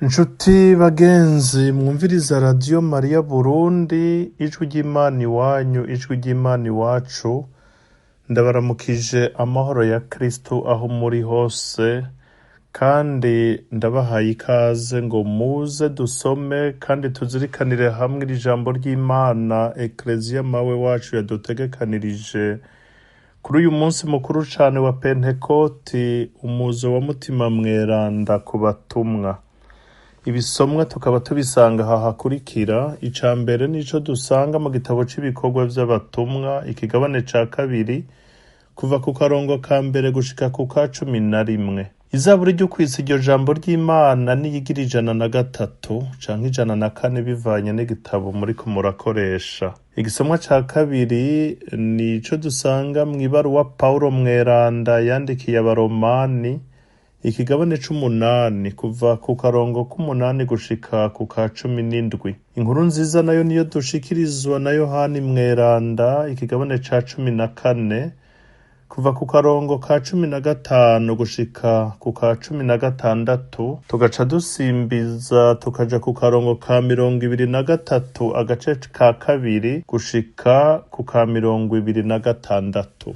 Nshuti bagenzi mwumviriza Radiyo Mariya Burundi, ijwi ry'Imana iwanyu, ijwi ry'Imana iwacu, ndabaramukije amahoro ya Kristo aho muri hose, kandi ndabahaye ikaze ngo muze dusome kandi tuzirikanire hamwe iri jambo ry'Imana Ekleziya mawe wacu yadutegekanirije kuri uyu munsi mukuru cane wa Pentekoti, umuzo wa Mutima Mweranda ku batumwa. Ibisomwa tukaba tubisanga aha hakurikira. Ica mbere nico dusanga mu gitabo c'ibikorwa vy'abatumwa, ikigabane ca kabiri, kuva ku karongo ka mbere gushika ku ka 11. Izaburi ryo kwitsa iryo jambo ry'Imana niyigira 103 canke 104 bivanye n'igitabo muriko murakoresha. Igisomwa ca kabiri nico dusanga mw'ibaruwa Paulo Mweranda yandikiye Abaromani, ikigabane c'umunani, kuva ku karongo k'umunani gushika ku ka 17. Inkuru nziza nayo niyo dushikirizwa na Yohani Mweranda, ikigabane ca 14, kuva ku karongo ka 15 gushika ku ka 16, tugaca dusimbiza tukaja ku karongo ka 23 agace ka kabiri gushika ku ka 26.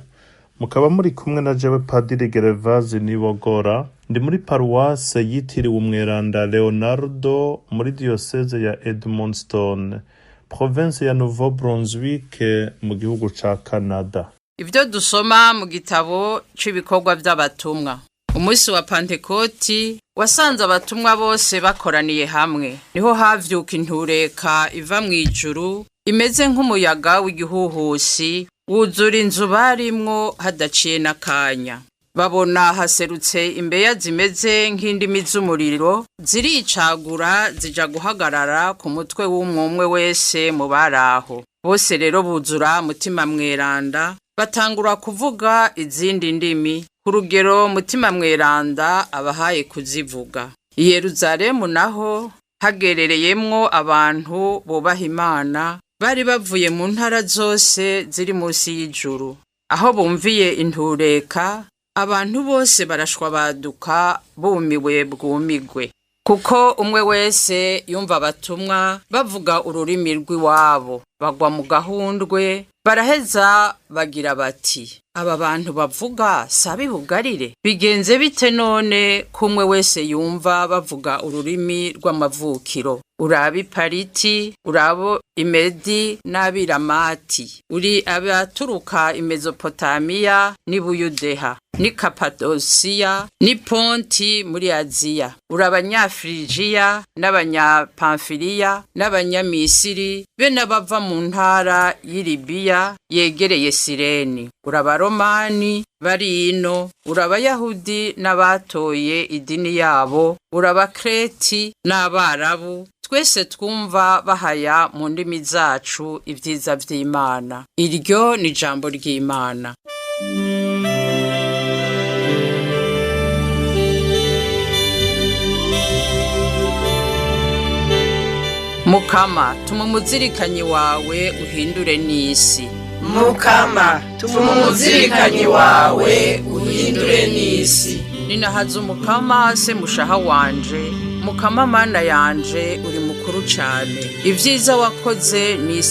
Mukaba muri kumwe na jewe Padiri Gervaze Nibogora, ndi muri paruwase yitiriwe Umweranda Leonardo muri diyoseze ya Edmundston, province ya Nouveau Brunswick mu gihugu ca Canada. Ibyo dusoma mu gitabo c'ibikorwa by'abatumwa. Umunsi wa Pantekoti wasanze abatumwa bose bakoraniye hamwe. Niho havyuka intureka iva mu ijuru imeze nk'umuyaga w'igihuhusi, wuzura inzu barimwo hadaciye n'akanya. Babona haserutse imbeya zimeze nk'indimi z'umuriro, ziricagura zija guhagarara ku mutwe w'umwumwe wese mu baraho. Bose rero buzura Mutima Mweranda, batangura kuvuga izindi ndimi ku rugero Mutima Mweranda abahaye kuzivuga. I Yeruzalemu naho hagerereyemwo abantu bubaha Imana, bari bavuye mu ntara zose ziri munsi y'ijuru. Aho bumviye intureka, abantu bose barashwabaduka bumiwe bwumigwe, kuko umwe wese yumva abatumwa bavuga ururimi rw'iwabo. Bagwa mu gahundwe, baraheza bagira bati: aba bantu bavuga sabi bugarire, bigenze bite none kumwe wese yumva bavuga ururimi rw'amavukiro? Urabe Pariti, urabo Imedi n'Abiramati, uri abaturuka i Mezopotamiya n'i Buyudeha, n'i Kapadosiya n'i Ponti muri Aziya, uri Abanyafirigiya n'Abanyapamfiliya n'Abanyamisiri, be n'abava mu ntara y'i Libiya yegereye Sireni, uri Abaromani bari ino, uri Abayahudi n'abatoye idini yabo, uri Abakreti n'Abarabu, twese twumva bahaya mu ndimi zacu ibyiza vy'Imana. Iryo ni jambo ry'Imana. Mukama, tuma umuzirikanyi wawe uhindure n'isi. Mukama, tuma umuzirikanyi wawe uhindure n'isi. Ninahaza Umukama se mushaha wanje, Mukama mana yanje uri mukuru cane. Ivyiza wakoze ni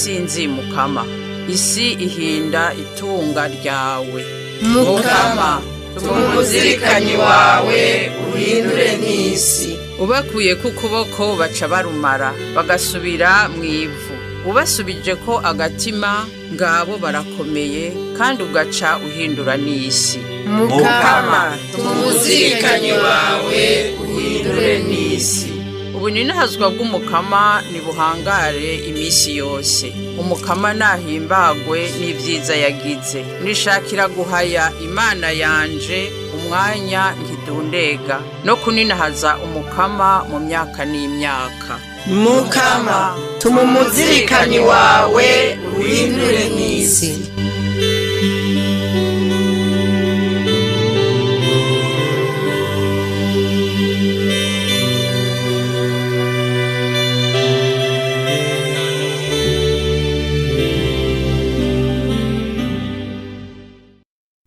Mukama, isi ihinda itunga ryawe. Mukama, tuma umuzirikanyi wawe uhindure n'isi. Ubakuye ku kuboko baca barumara, bagasubira mu ivu. Ubasubije ko agatima, ngabo barakomeye, kandi ugaca uhindura n'isi. Mukama, tuma umuzirikanyi wawe uhindure n'isi. Ubuninahazwa bw'Umukama nibuhangare imisi yose. Umukama nahimbagwe n'ivyiza yagize. Nishakira guhaya Imana yanje umwanya nkidundega, no kuninahaza Umukama mu myaka n'imyaka. Mukama, tuma umuzirikanyi wawe uhindure n'isi.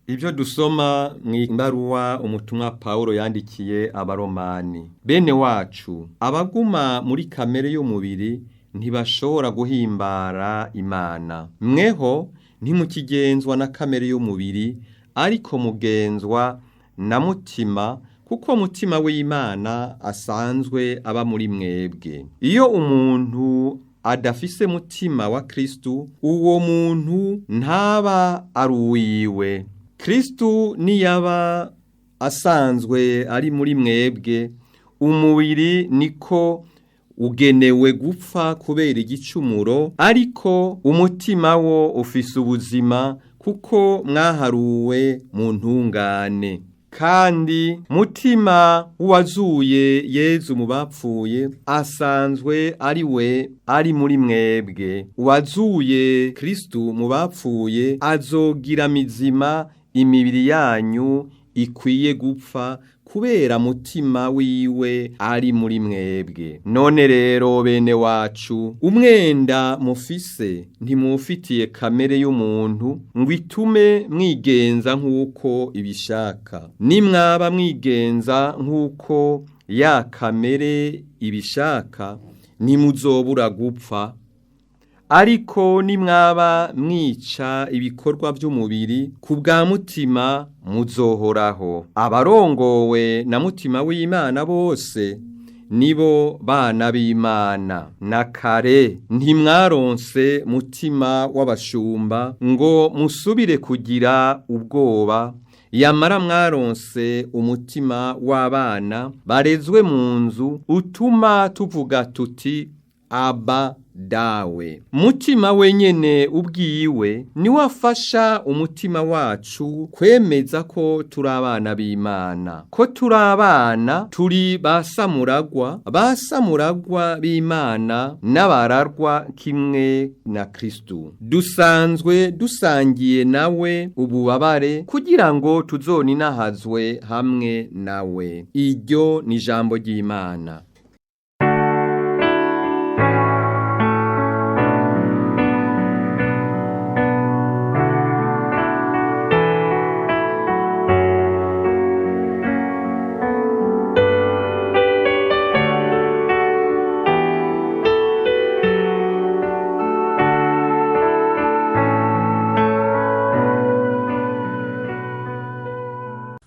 Ibyo Ivyo dusoma mw'ibaruwa umutumwa Pawulo yandikiye abaromani. Bene wacu, abaguma muri kamere y'umubiri ntibashobora guhimbara Imana. Mweho ntimukigenzwa na kamere y'umubiri, ariko mugenzwa na mutima, kuko mutima w'Imana asanzwe aba muri mwebwe. Iyo umuntu adafise mutima wa Kristu, uwo muntu ntaba ari uwiwe. Kristu niyaba asanzwe ari muri mwebwe, umubiri niko ugenewe gupfa kubera igicumuro, ariko umutima wo ufise ubuzima kuko mwaharuwe mu ntungane. Kandi mutima w'uwazuye Yezu mu bapfuye asanzwe ari we ari muri mwebwe. Uwazuye Kristu mu bapfuye azogira mizima imibiri yanyu ikwiye gupfa kubera mutima wiwe ari muri mwebwe. None rero bene wacu, umwenda mufise ntimufitiye kamere y'umuntu ngo itume mwigenza nk'uko ibishaka. Nimwaba mwigenza nk'uko ya kamere ibishaka, ntimuzobura gupfa. Ariko nimwaba mwica ibikorwa by'umubiri ku bwa mutima muzohoraho. Abarongowe na mutima w'Imana bose nibo bana b'Imana. Na kare ntimwaronse mutima w'abashumba ngo musubire kugira ubwoba, yamara mwaronse umutima w'abana barezwe mu nzu utuma tuvuga tuti Aba dawe. Mutima wenyene ubwiwe niwe afasha umutima wacu kwemeza ko turi abana b'Imana, ko turi abana, turi basamuragwa, basamuragwa b'Imana n'abararwa kimwe na Kristu. Dusanzwe dusangiye nawe ububabare kugira ngo tuzoninahazwe hamwe nawe. Iryo ni ijambo ry'Imana.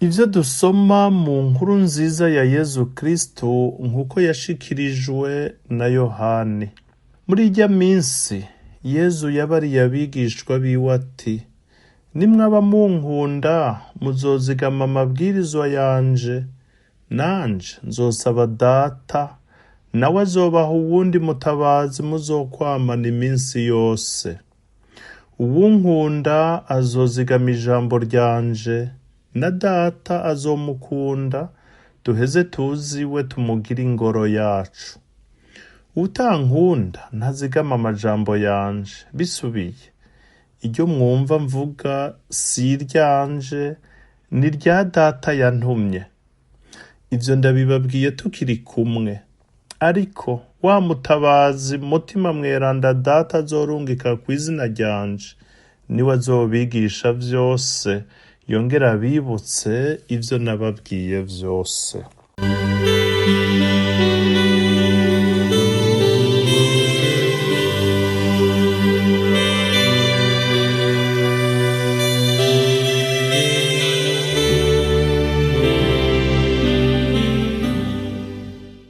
Ivyo dusoma mu nkuru nziza ya Yezu Kristo nk'uko yashikirijwe na Yohani. Muri irya minsi, Yezu yabariye abigishwa biwe ati: Nimwaba munkunda, muzozigama amabwirizwa yanje, nanje nzosaba Data, nawe azobaha uwundi mutabazi muzokwamana iminsi yose. Uwunkunda azozigama ijambo ryanje, na Data azomukunda, duheze tuziwe tumugire ingoro yacu. Utankunda ntazigama amajambo yanje, bisubiye iryo mwumva mvuga si iryanje, ni irya Data yantumye. Ivyo ndabibabwiye tukiri kumwe. Ariko wa mutabazi mutima mweranda Data azorungika kw'izina ryanje, niwe azobigisha vyose, yongera abibutse ivyo nababwiye vyose.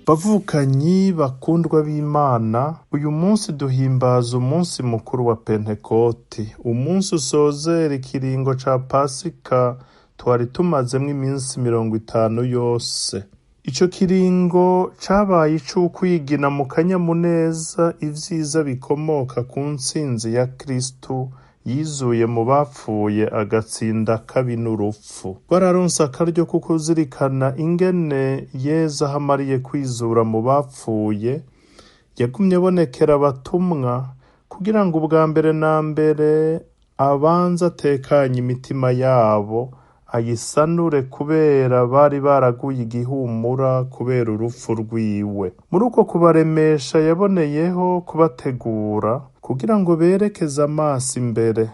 Bavukanyi bakundwa b'Imana, uyu munsi duhimbaza umunsi mukuru wa Pentekoti, umunsi usozera ikiringo ca Pasika twari tumazemwo iminsi 50 yose. Ico kiringo cabaye ic'ukwigina mu kanyamuneza ivyiza bikomoka ku ntsinzi ya Kristu yizuye mu bapfuye agatsinda kabi n'urupfu. Twararonse akaryo ko kuzirikana ingene Yezu ahamariye kwizura mu bapfuye, yagumye abonekera abatumwa kugira ngo ubwa mbere na mbere abanze atekanye imitima yabo, ayisanure kubera bari baraguye igihumura kubera urupfu rwiwe. Muri uko kubaremesha yaboneyeho kubategura kugira ngo berekeze amaso imbere,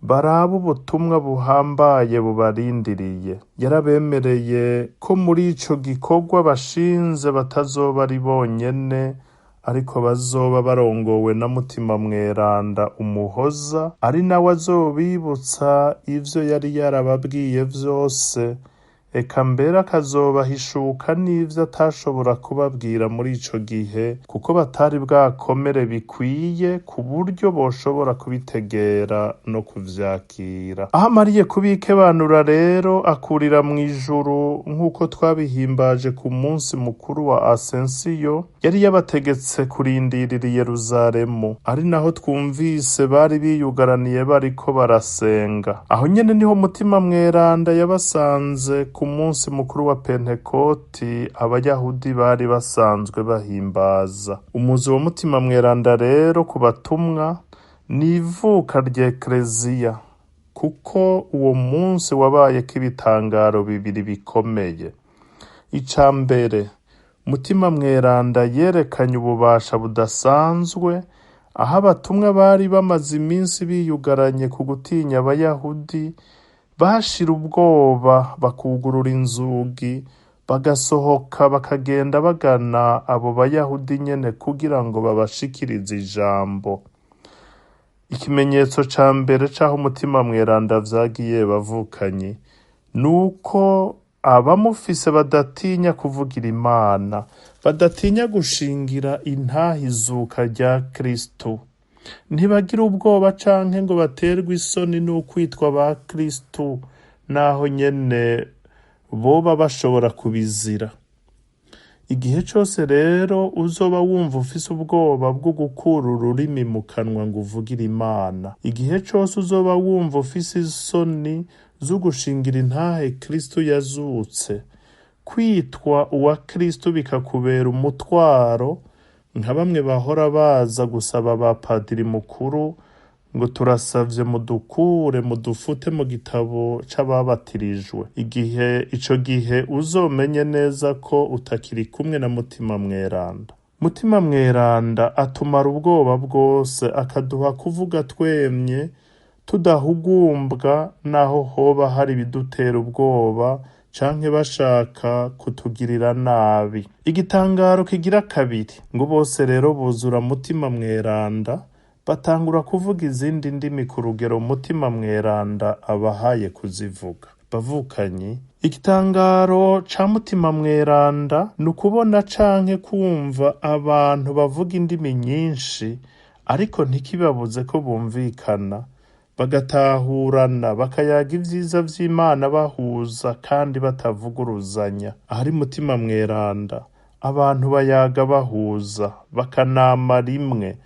barabe ubutumwa buhambaye bubarindiriye. Yarabemereye ko muri ico gikorwa bashinze batazoba ari bonyene, ariko bazoba barongowe na Mutima Mweranda Umuhoza, ari nawe azobibutsa ivyo yari yarababwiye vyose, eka mbere akazobahishuka n'ivyo atashobora kubabwira muri ico gihe, kuko batari bwakomere bikwiye ku buryo boshobora kubitegera no kuvyakira. Aho amariye kubikebanura rero, akurira mw'ijuru nk'uko twabihimbaje ku munsi mukuru wa Asensiyo, yari yabategetse kurindirira i Yeruzalemu, ari naho twumvise bari biyugaraniye bariko barasenga. Aho nyene niho Mutima Mweranda yabasanze ku munsi mukuru wa Pentekoti abayahudi bari basanzwe bahimbaza. Umuzi wa Mutima Mweranda rero ku batumwa ni ivuka ry'Ekleziya, kuko uwo munsi wabayeko ibitangaro bibiri bikomeye. Ica mbere, Mutima Mweranda yerekanye ububasha budasanzwe, aho abatumwa bari bamaze iminsi biyugaranye ku gutinya abayahudi, bashira ubwoba bakugurura inzugi, bagasohoka bakagenda bagana abo bayahudi nyene kugira ngo babashikirize ijambo. Ikimenyetso ca mbere c'aho Mutima Mweranda vyagiye bavukanyi, nuko abamufise badatinya kuvugira Imana, badatinya gushingira intahe izuka rya Kristo. Ntibagira ubwoba canke ngo baterwe isoni n'ukwitwa ba Kristo, naho nyene boba bashobora kubizira. Igihe cose rero uzoba wumva ufise ubwoba bwo gukura ururimi mu kanwa ngo uvugire Imana, igihe cose uzoba wumva ufise isoni zo gushingira intahe Kristo yazutse, kwitwa uwa Kristo bikakubera umutwaro, nka bamwe bahora baza gusaba ba padiri mukuru ngo turasavye mudukure mudufute mu gitabo c'ababatirijwe. Igihe ico gihe uzomenye neza ko utakiri kumwe na Mutima Mweranda. Mutima Mweranda atumara ubwoba bwose, akaduha kuvuga twemye, tudahugumbwa naho hoba hari ibidutera ubwoba canke bashaka kutugirira nabi. Igitangaro kigira kabiri, ngo bose rero buzura Mutima Mweranda, batangura kuvuga izindi ndimi ku rugero Mutima Mweranda abahaye kuzivuga. Bavukanyi, igitangaro ca Mutima Mweranda ni ukubona canke kumva abantu bavuga indimi nyinshi, ariko ntikibabuze ko bumvikana, bagatahurana, bakayaga ivyiza vy'Imana bahuza kandi batavuguruzanya. Ahari Mutima Mweranda, abantu bayaga bahuza, bakanama rimwe,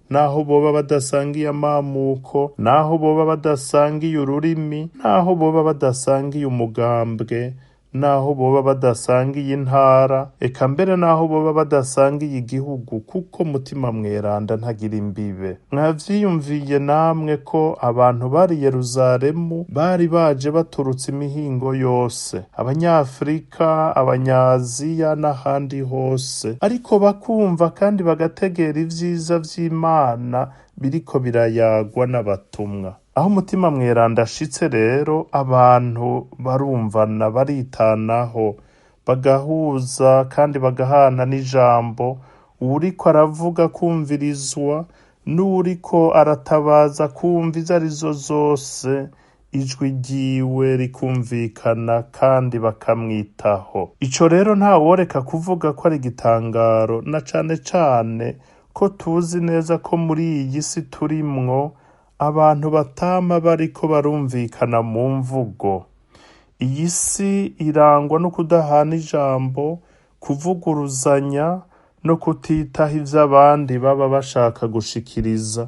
naho boba badasangiye amamuko, naho boba badasangiye ururimi, naho boba badasangiye umugambwe, naho boba badasangiye intara, eka mbere naho boba badasangiye igihugu, kuko Mutima Mweranda ntagira imbibe. Mwavyiyumviye namwe ko abantu bari Yeruzalemu bari baje baturutse imihingo yose, Abanyafrika, Abanyaziya n'ahandi hose, ariko bakumva kandi bagategera ivyiza vy'Imana biriko birayagwa n'abatumwa. Aho Mutima Mweranda ashitse rero, abantu barumvana, baritanaho, bagahuza kandi bagahana n'ijambo. Uwuriko aravuga kumvirizwa, n'uwuriko aratabaza kumva izo arizo zose, ijwi ryiwe rikumvikana kandi bakamwitaho. Ico rero ntaworeka kuvuga ko ari igitangaro, na cane cane ko tuzi neza ko muri iyi si turimwo abantu batama bariko barumvikana mu mvugo. Iyi si irangwa no kudahana ijambo, kuvuguruzanya no kutitaho ivyo abandi baba bashaka gushikiriza.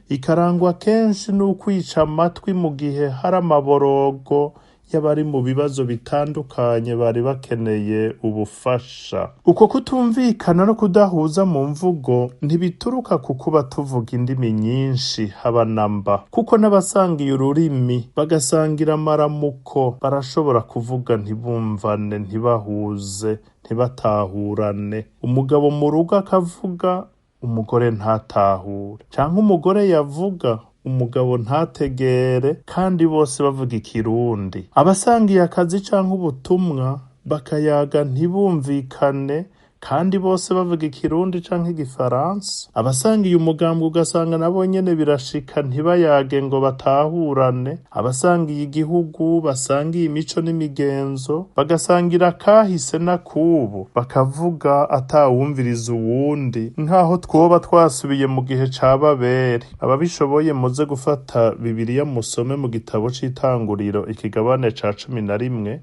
Ikarangwa kenshi n'ukwica amatwi mu gihe hari amaborogo y'abari mu bibazo bitandukanye bari bakeneye ubufasha. Uko kutumvikana no kudahuza mu mvugo ntibituruka ku kuba tuvuga indimi nyinshi haba na mba, kuko n'abasangiye ururimi bagasangira amaramuko barashobora kuvuga ntibumvane, ntibahuze, ntibatahurane. Umugabo mu rugo akavuga, umugore ntatahure, canke umugore yavuga umugabo ntategere, kandi bose bavuga ikirundi. Abasangiye akazi canke ubutumwa bakayaga ntibumvikane, kandi bose bavuga ikirundi canke igifaransa. Abasangiye umugambwe ugasanga nabo nyene birashika ntibayage ngo batahurane. Abasangiye igihugu, basangiye imico n'imigenzo, bagasangira kahise n'akubu, bakavuga atawumviriza uwundi, nk'aho twoba twasubiye mu gihe ca Babeli. Ababishoboye muze gufata Bibiliya musome mu gitabo c'itanguriro ikigabane ca 11,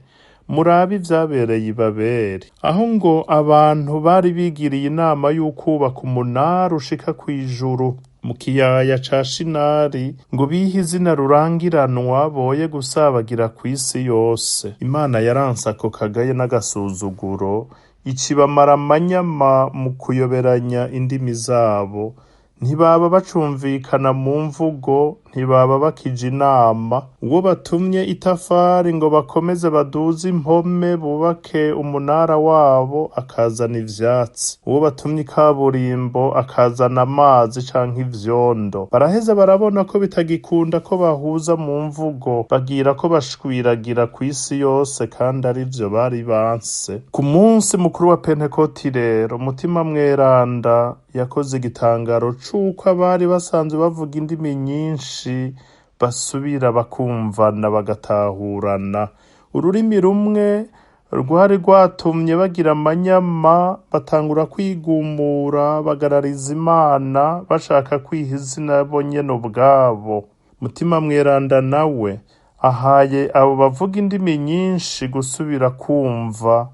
murabe ivyabereye i Babeli, aho ngo abantu bari bigiriye inama y'ukubaka umunara ushika kw'ijuru mu kiyaya ca Shinari, ngo bihe izina rurangiranwa boye gusabagira kw'isi yose. Imana yaranse ako kagaye n'agasuzuguro, icibamara amanyama mu kuyoberanya indimi zabo. Ntibaba bacumvikana mu mvugo, ntibaba bakija inama. Uwo batumye itafari ngo bakomeze baduze impome bubake umunara wabo, akazana ivyatsi. Uwo batumye ikaburimbo akazana amazi canke ivyondo. Baraheza barabona ko bitagikunda ko bahuza mu mvugo, bagira ko bashwiragira kw'isi yose, kandi arivyo bari banse. Ku munsi mukuru wa Pentekoti rero, Mutima Mweranda yakoze igitangaro c'uko abari basanzwe bavuga indimi nyinshi basubira bakumvana bagatahurana. Ururimi rumwe rwari rwatumye bagira amanyama, batangura kwigumura, bagarariza Imana, bashaka kwiha izina bo nyene ubwabo. Mutima Mweranda nawe ahaye abo bavuga indimi nyinshi gusubira kumva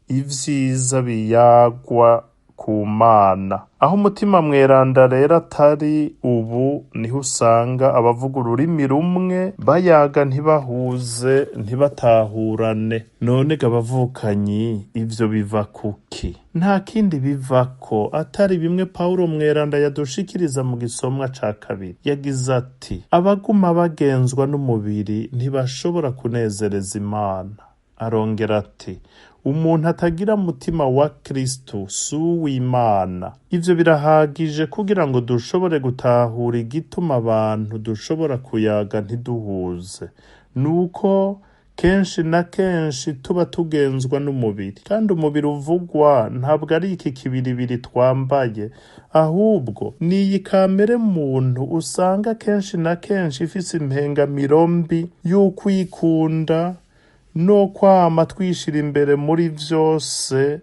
ivyiza biyagwa ku Mana. Aho Mutima Mweranda rero atari ubu, niho usanga abavuga ururimi rumwe bayaga ntibahuze, ntibatahurane. None ga bavukanyi, ivyo biva kuki? Nta kindi bivako atari bimwe Pawulo Mweranda yadushikiriza mu gisomwa ca kabiri. Yagize ati: abaguma bagenzwa n'umubiri ntibashobora kunezereza Imana. Arongera ati: umuntu atagira mutima wa Kristo si uw'Imana. Ivyo birahagije kugira ngo dushobore gutahura igituma abantu dushobora kuyaga ntiduhuze. Nuko kenshi na kenshi tuba tugenzwa n'umubiri, kandi umubiri uvugwa ntabwo ari iki kibiribiri twambaye, ahubwo ni iyi kamere muntu usanga kenshi na kenshi ifise impengamiro mbi y'ukwikunda no kwama twishira imbere muri vyose,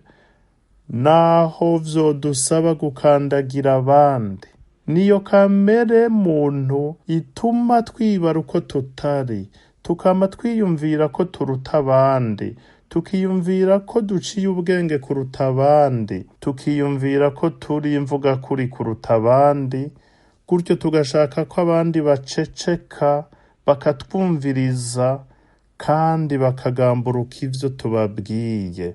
naho vyodusaba gukandagira abandi. Niyo kamere muntu ituma twibara uko tutari, tukama twiyumvira ko turuta abandi, tukiyumvira ko duciye ubwenge kuruta abandi, tukiyumvira ko turi imvugakuri kuruta abandi, gutyo tugashaka ko abandi baceceka bakatwumviriza kandi bakagamburuka ivyo tubabwiye.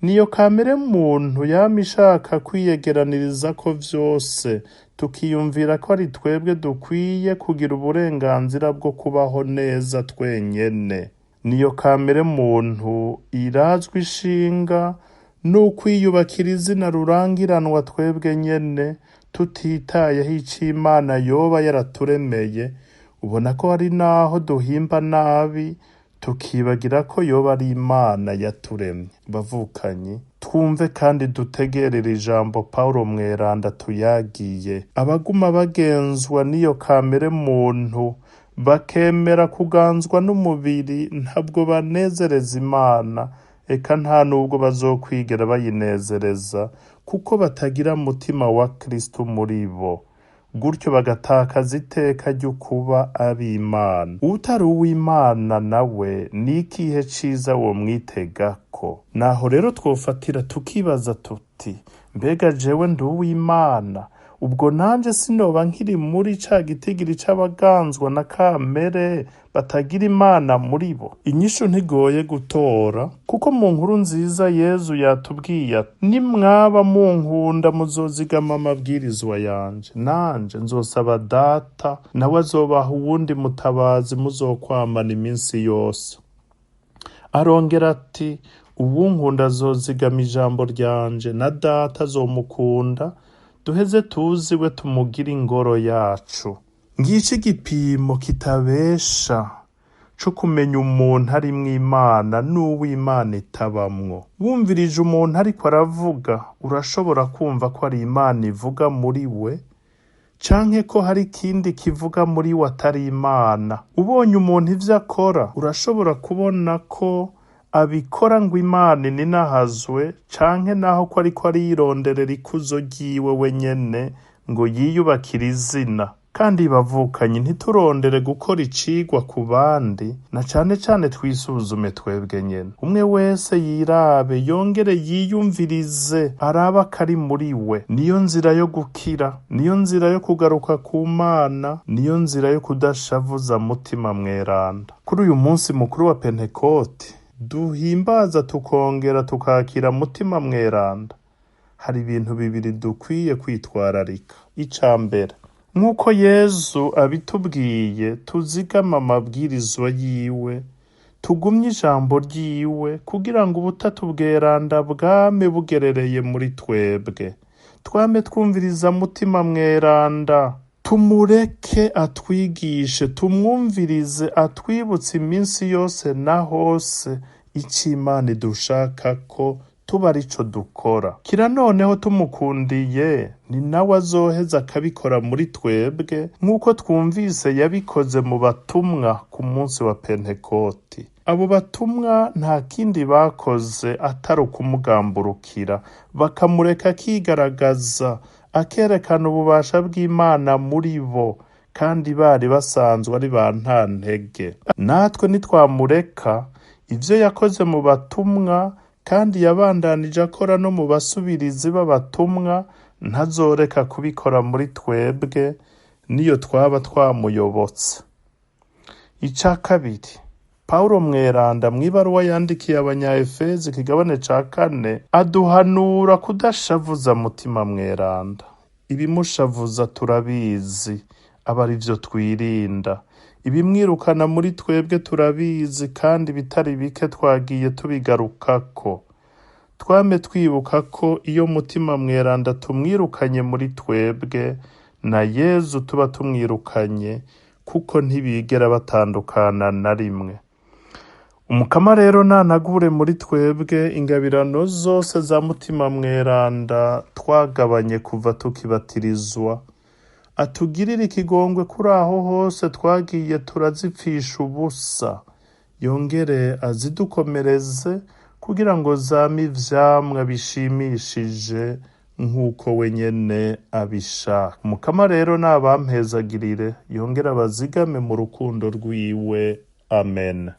Niyo kamere muntu yama ishaka kwiyegeraniriza ko vyose, tukiyumvira ko ari twebwe dukwiye kugira uburenganzira bwo kubaho neza twenyene. Niyo kamere muntu irazwi ishinga n'ukwiyubakira izina rurangiranwa twebwe nyene, tutitayeho ico Imana yoba yaraturemeye. Ubona ko hari naho duhimba nabi, tukibagira ko yoba ari Imana yaturemye. Bavukanyi, twumve kandi dutegerere ijambo Pawulo Mweranda tuyagiye. Abaguma bagenzwa n'iyo kamere muntu, bakemera kuganzwa n'umubiri, ntabwo banezereza Imana, eka nta nubwo bazokwigera bayinezereza, kuko batagira mutima wa Kristo muri bo. Gutyo bagatakaza iteka ryo kuba ab'Imana. Utari uw'Imana nawe ni ikihe ciza womwitegako? Naho rero twofatira tukibaza tuti: mbega jewe ndi uw'Imana? Ubwo nanje sinoba nkiri muri ca gitigiri c'abaganzwa na kamere batagira Imana muri bo? Inyishu ntigoye gutora, kuko mu nkuru nziza Yezu yatubwiye ati: nimwaba munkunda muzozigama amabwirizwa yanje, nanje nzosaba Data, nawe azobaha uwundi mutabazi muzokwamana iminsi yose. Arongera ati: uwunkunda azozigama ijambo ryanje, na Data azomukunda, duheze tuziwe tumugire ingoro yacu. Ngico igipimo kitabesha co kumenya umuntu arimwo Imana n'uwo Imana itabamwo. Wumvirije umuntu ariko aravuga, urashobora kumva ko ari Imana ivuga muri we, canke ko hari ikindi kivuga muri we atari Imana. Ubonye umuntu ivyo akora, urashobora kubona ko abikora ngo Imana ininahazwe, canke naho ko ariko arironderera ikuzo ryiwe wenyene ngo yiyubakire izina. Kandi bavukanye, ntiturondere gukora icigwa ku bandi, na cane cane twisuzume twebwe nyene. Umwe wese yirabe, yongere yiyumvirize, arabe akari muri we. Niyo nzira yo gukira, niyo nzira yo kugaruka ku Mana, niyo nzira yo kudashavuza Mutima Mweranda. Kuri uyu munsi mukuru wa Pentekoti, duhimbaza tukongera tukakira Mutima Mweranda, hari ibintu bibiri dukwiye kwitwararika. Ica mbere, nk'uko Yezu abitubwiye, tuzigame amabwirizwa yiwe, tugumye ijambo ryiwe, kugira ngo ubutatu bweranda bwame bugerereye muri twebwe. Twame twumviriza Mutima Mweranda, tumureke atwigishe, tumwumvirize atwibutse iminsi yose na hose ico Imana idushakako tuba arico dukora. Kira noneho tumukundiye, ni nawe azoheza akabikora muri twebwe, nk'uko twumvise yabikoze mu batumwa ku munsi wa Pentekoti. Abo batumwa nta kindi bakoze atari ukumugamburukira, bakamureka akigaragaza, akerekana ububasha bw'Imana muri bo, kandi bari basanzwe ari ba ntantege. Natwe nitwamureka, ivyo yakoze mu batumwa kandi yabandanije akora no mu basubirizi b'abatumwa, ntazoreka kubikora muri twebwe niyo twaba twamuyobotse. Ica kabiri, Pawulo Mweranda mw'ibaruwa yandikiye Abanyaefezi ikigabane ca 4 aduhanura kudashavuza Mutima Mweranda. Ibimushavuza turabizi, aba arivyo twirinda. Ibimwirukana muri twebwe turabizi, kandi bitari bike twagiye tubigarukako. Twame twibuka ko iyo Mutima Mweranda tumwirukanye muri twebwe, na Yezu tuba tumwirukanye, kuko ntibigera batandukana na rimwe. Umukama rero nanagure muri twebwe ingabirano zose za Mutima Mweranda twagabanye kuva tukibatirizwa, atugirire ikigongwe kuri aho hose twagiye turazipfisha ubusa, yongere azidukomereze kugira ngo zame ivyamwa bishimishije nk'uko we nyene abishaka. Umukama rero nabampezagirire, yongere abazigame mu rukundo rwiwe. Amen.